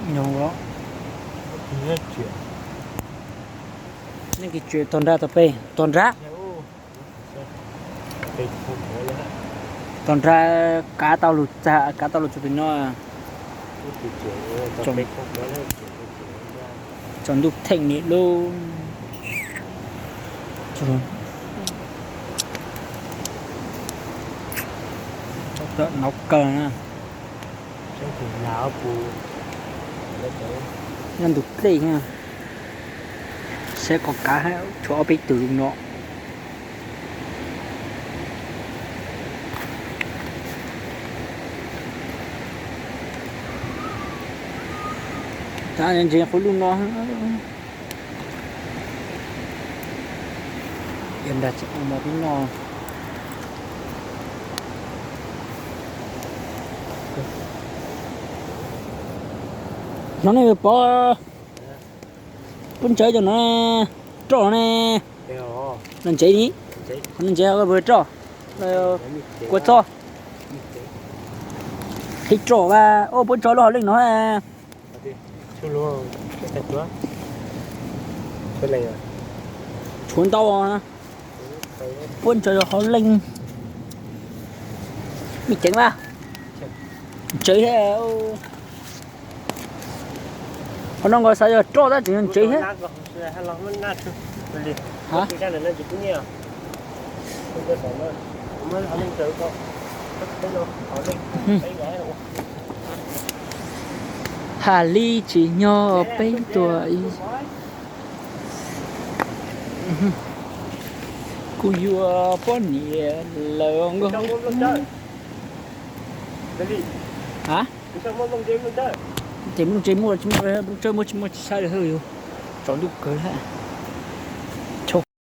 Nyob, nej kis tsuas tog nrab tog peb tog nrab. Tog nrab kav tau lug txag, kav tau lug txug pem no. Tsaus ntuj theej ni lub. Nov kawg na. Nyob ntug dlej, saib qhov kav tshuav ob peb tug no. Tab ntses qhov lub no, nrag tsis ua mov peb noj. Hnov nej pov, puab ntsaws cov no roj ne. Noj ntsev ni, noj ntsev koj puas roj? Kua txob, qhib roj mas, ua puab ntsaws lub hauv leej no. Tshuav ntau, puab ntsaws hauv leej. Mej ceev mas, ntsev thiab. Qhov no nkaus xav yog roj tab tseem yog ntsev thiab. Has li tsis nyob peb tuaj ib. Kuv yuav poj niam lawm nkaus. A, ces nplooj tsawb muaj tsis muaj, nplooj tsawb muaj tsis muaj tsis saib li, yus tsaus ntuj kawg lawm.